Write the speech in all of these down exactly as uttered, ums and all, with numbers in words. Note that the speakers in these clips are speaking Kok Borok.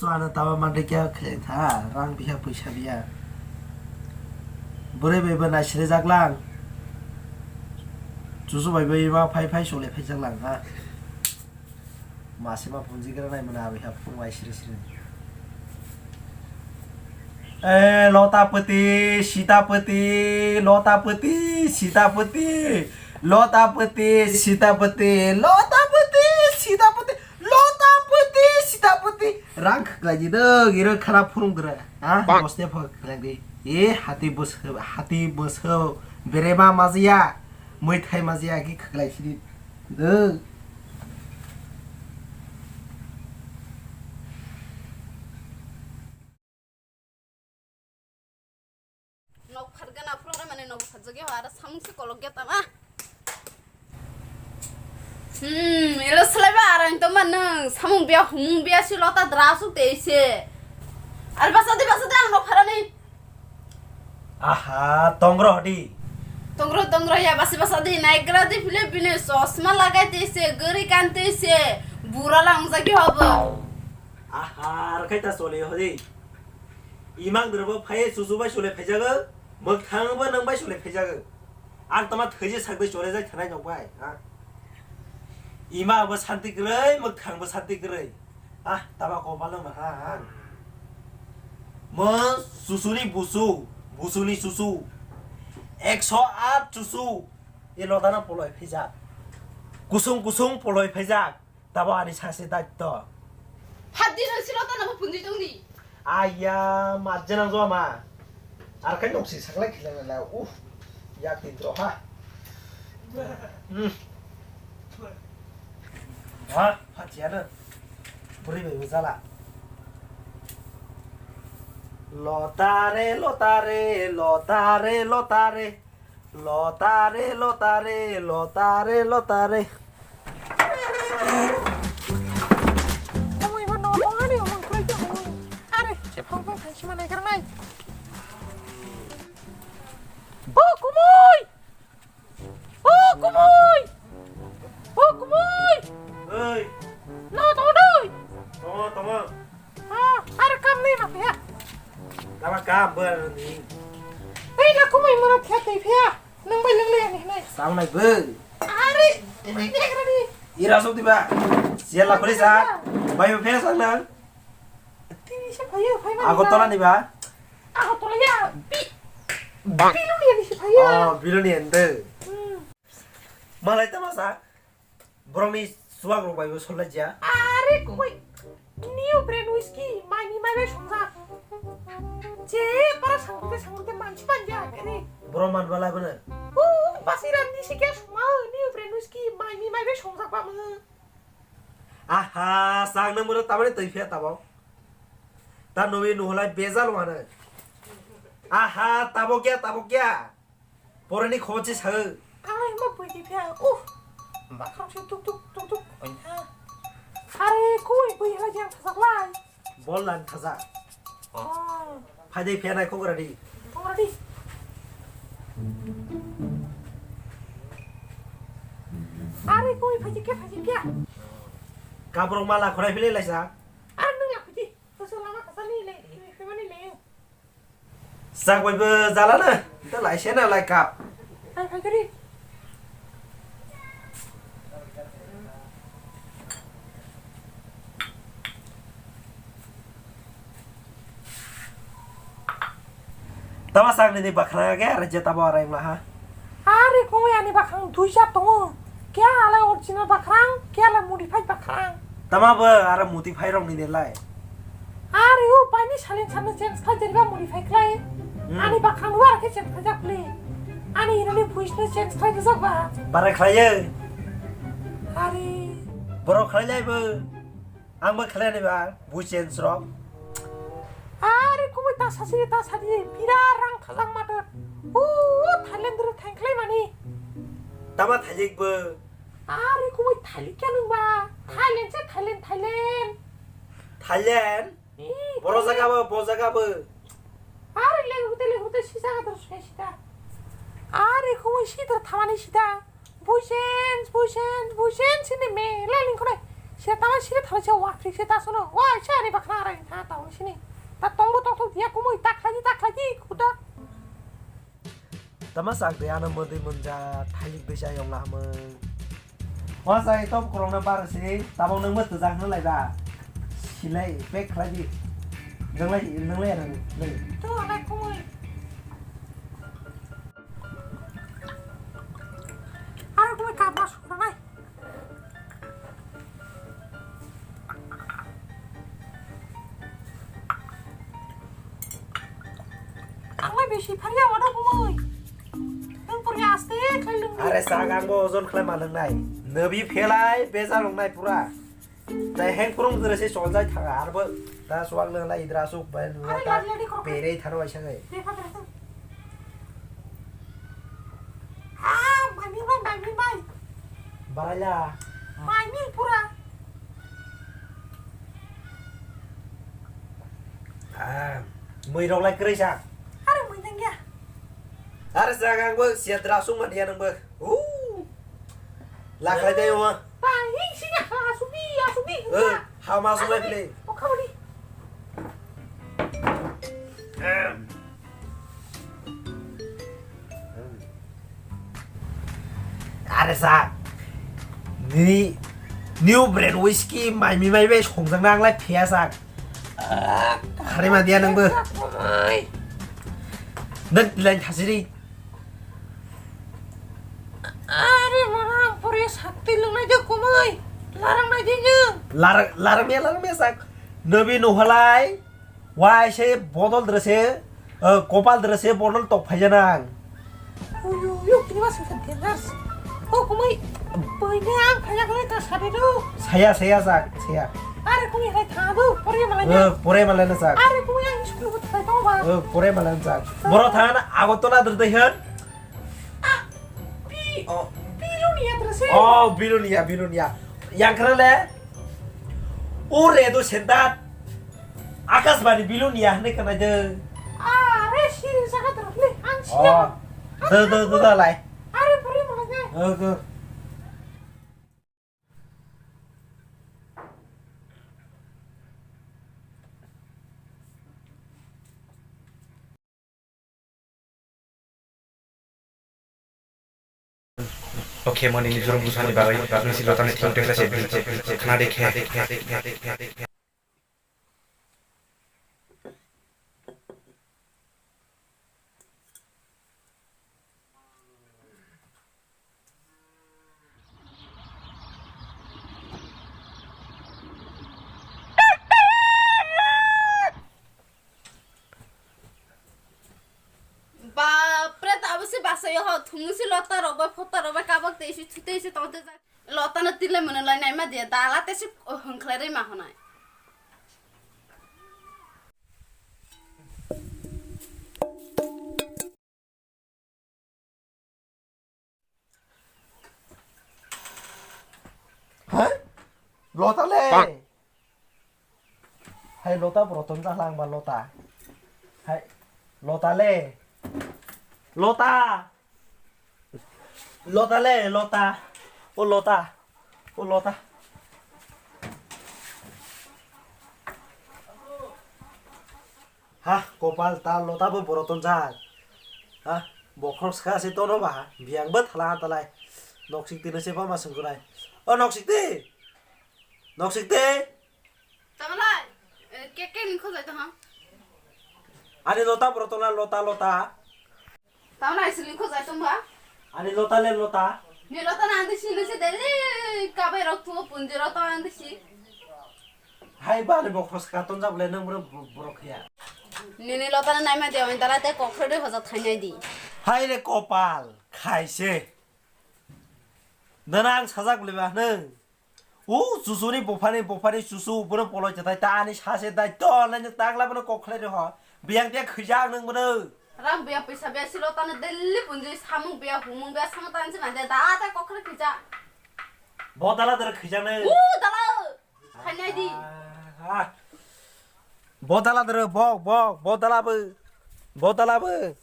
Ano tama mande kya khe tha, rang biya, pwisa biya. Bwrwi bai bo naisire jak lang. Chuchu bai bo ima phai phai chole phai jak lang ha. Masi ma punji gra nai mana abiha phung bai siri siri. Eh, Lotapati, Sitapati, Lotapati, Sitapati, Lotapati, Sitapati, Lotapati, Sitapati, Lotapati, Sitapati. Rang khlai di dong, iro khara phung gra. Ha? Bang. Bosne phok khlai di. E, hati bus, hati bus, berema majiya, muithai majiya, ki khlai sidi. Dong. Nok phargana phuru mane nok pharjagya ho, aro samung se kolok ya tama. Hmm, elo selai ba arang to man nang, samung biya humung biya si Lota dra su te se. Ar basa de, basa de, ang nok pharani. Aha, tongro di. Tongro, tongro ya, basi basa di, naigra di, phile bini chosma lagai te se, gari kan te se, bura lang jagi hobo. Aha, ar khai ta sole hodi. Imang drobo phai susu bai sole phaijago, mokthang bo nang bai sole phaijago. Ang tama thwiji sakdai sole jai thanai nok bai, ha. Ima bo santi kwrwi, mokthang bo santi kwrwi. Ah, taba kopal no maha ang. Mo susuni busu, busuni susu. Ekso aat susu. E lotano poloi phaijak. Kusung kusung poloi phaijak. Tabo ani sase daitto. Hadi no si lotano bo punji tongdi. Aya, majjana jo ma. Ar kai noksi saklai khilai la. Uff. Yak tin tro ha. Hmm. Ha, phachiya no. Bwrwi bai bwsala. Lotare, lotare, lotare, lotare. Lotare, lotare, lotare, lotare. Omo ibo no tongani omo kwlai tongani. Are, se phang phang thang sima nai kar nai. O kumui! O kumui! O kumui! Oi. No, tongdoi. Tongo, tongo. Ah, are kam ni ma phe. Tama kam ber ni. Ei, na kumui mana thya tei phe. Nang bai nang le ni nai. Sang nai be. Are, mai ni kra ni. Ira sok diba. Sia la kholi sa. Bai phe sang nang. Tini se phayo, phai ma. Agartala ni ba? Agartala ya, bi-, Bang. Biloni ya ni se phayo. Oh, Biloni ende. Hmm. Malai tama sa? Borokni suwak rok bai bo solai ja. Are koi. New brand whisky, mai ni mai bai songjak. Je para sangte sangte mansi manja kene. Borok man balai bono. Oh, basi ran ni se kya suma, new brand whisky, mai ni mai bai songjak ba mo. Aha, sang nang mano tamani twi phiya tabok. Ta nwi nuhulai bejal wano. Aha, tabok ya, tabok ya. Porani khochi sao. Ang hima bui di phiya. Uff. Bakhram se tuk tuk tuk tuk. Oin. Ha. Are koi bui hala jang thajak lai. Bol lang thajak. Oh. Phaidai phiya nai khok radi. Khok radi. Are koi phaidi khe phaidi phiya. Kabrok mala khorai philai laisa. Ar nung la phaidi. Koso lama kasa ni le, ni phimani le. Sak bai bo jala na. Ta lai se na lai kap. Ai phaidi. Tama sakni ni bakhra ge, are je tabo arai wngla ha. Are kongwi ani bakhang duija tongo. Kya alai original bakhang, kya alai modified bakhang. Tama bo aro modified rok ni de lai. Are o baini salin salin change khai jariba modified khlai. Hmm. Ani bakhang bo arakhe change khai jak khlai. Ani irani voice no change khai jak ba. Bara khlai ye. Are. Borok khlai lai bo. Ang bo khlai ni ba, bui change rok. Are kumui ta sasi ta sadi, bira rang thajak mato. O Thailand ro thang khlai mani. Tama thajak bo. Are kumui Thailand kya nung ba? Thailand se Thailand, Thailand. Thailand? Ee, Boro Thailand. Jaga bo, bo jaga bo. Are le hute le hute si jaga dor sui sida. Are kumui si dor thamani sida. Buisen, buisen, buisen sini me, le lingkhonai. Se tama sire thang se wa phik se ta sono. Wa se ari bakra ara tha ta sini. Ta tongbo tong thok dia kumui ta khlaidi ta khlaidi kuda. Tama sak de ano modi munja thalik de jayong la hamung. Wa sai top korong na bar se tamo nang ma tujak na lai ba. Silai pek khlaidi. Nang lai nang lai nang lai. To alai kumui. Aro kumui kap mas kuda nai. Ang lai bisi phariya wano bumui. Nang pori aste khlai lung. Are sagang bo ojon khlai ma lung nai. Nabi phelai beza lung nai pura. Tai heng phurung jera se chol jai thaga arbo ta suak le lai idra suk bai nura ta. Lari, lari, korok. Perei tharo ai sagai. Bepha bepha. Ah, mai mi mai, mai mi mai. Baraya. Mai mi pura. Ah, mui rok lai kroi sa. Are mui nang ya. Are sagang bo siadra sung man ya nang bo. Uh. Lakhai dai ma. Ba, hi sini ha, asubi, asubi. Eh, ha ma asubi play. O khamani. Are sa. Ni new brand whisky mai mi mai be songjak nang lai phiya sak. Hari ma dia nang bo. Nang lain thasiri. Are mana pore sakti lungnai je kumui. Larang nai je nung. Larang, larang me, larang me sak. Nabi nuhalai. Wai se bodol drese, eh, kopal drese bodol tok phaijanang. Uyu, uyu, kini mas sing dangerous. Oh, kumui. Boy ne ang phaya kore ta sabe do. Saya, saya sak, saya. Are kumui hai tha do, pore malai na. Eh, pore malai na sak. Are kumui ang school ko thai tong ba. Eh, pore malai na sak. Boro thana Agartala dr dai han. Ah, bi-, oh. Bilonia drese. Oh, Bilonia, Bilonia. Yang kena le? O redo sendat. Akashbani Bilonia hene kena de. Ah, re siri jaga drop le. Ang siya. Oh. Do, do, do, do, lai. Are pore malai na. Oh, do. Okay, mani ni jurung busani bagwi, nisi lotani thing tekla se, khna de khe. Bapre, tabuk se basayo ho, thumui se lota rok bai, phota rok bai, kabak tei se, thutei se, tongte jak. Lota no tile mwnwi lai naima diya, dala te se hwnkhlai rwi ma hwnai. Hai? Lota le. Hai lota broton ta lang ba lota. Hai lota le. Lota. Lota le, lota. O lota. O lota. Ha, kopal ta lota bo boroton jak. Ha, bokhorok ska se tono ba ha. Biyang bo thala talai. Noksik tino se pama sungkunai. O noksik ti. Noksik ti. Tamalai. Eh, ke, ke ni khojai to ha. Ani lota boroton la lota lota. Tamna isili khojai tongba? Ani lota le lota. Ni lota na andi si nisi deli kabai rok tu punji rok to andi si. Hai ba le bokhros ka ton jable nang bro borok ya. Nini lota na naima de oin dala te kokhro de hoja thainai di. Hai re kopal khaise. Dana ang sajak le ba nang. O chusuni buphani buphani chusu bono poloi chatai ta ani sase dai to nai tangla bono kok khlai rw ho. Biyang dia khwijak nang bono. Rang biya pisa biya silo tano Delhi punjui samung biya humung biya samung tansi mande da ta kok khlai khwijak. Bo dala dara khwijak nang. O dala. Khainai di. Ah, ah. Bodala dro, bok, bok, bodala bo. Bodala bo.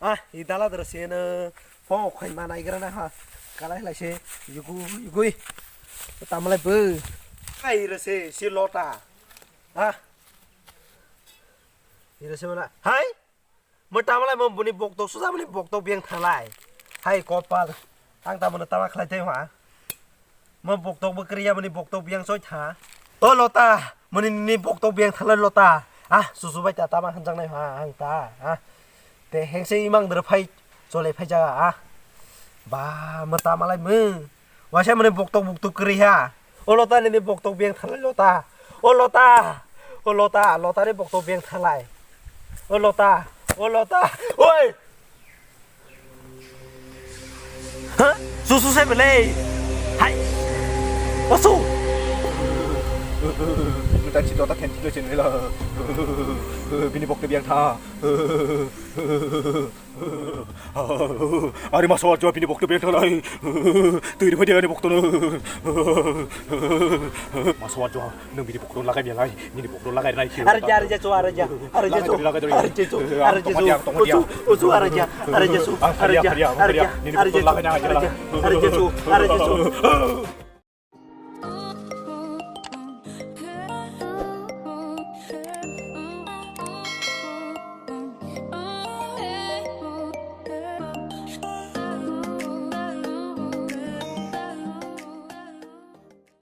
Ah, i dala dro se no. Bok khoi ma nai gra na ha. Kalai lai se. Yugu, yugui. Tamlai bo. Hai rese si lota. Ha? Ira se mana. Hai? Mo tamalai mo buni boktok suja buni boktok biyang thalai. Hai kopal. Ang ta mono tama khlai tei ha. Mo boktok bo kriya buni boktok biyang soi tha. O lota, moni ni boktok biyang thalai lota. Ah, susu bai ta tama hanjang nai ha ang ta. Ah. Te hengse imang dra phai chole phai jaga ah. Ba mo tamalai mo. Waisa mani boktok boktok kwrwi ha. O lota nini boktok beng thalai lota. O lota. O lota, lota ni boktok beng thalai. O lota. O lota. Oi. Ha? Susu se belai. Hai. Osu. Mutan si lota thenti do chenela. Bini boktok beng tha. Ari masa warjo bini bokto benthalai. Twi rifai de ani bokto no. Masa warjo nang bini bokto lagai biya lai. Nini bokto lagai nai. Arja, arja, chu, arja. Arja, chu. Lagai dori, lagai dori. Arja, chu. Arja, chu. Tong dia, tong dia. Usu, usu, arja. Arja, chu. Ah, arja, arja, arja. Arja, nini bokto lagai nai. Arja, chu. Arja, chu.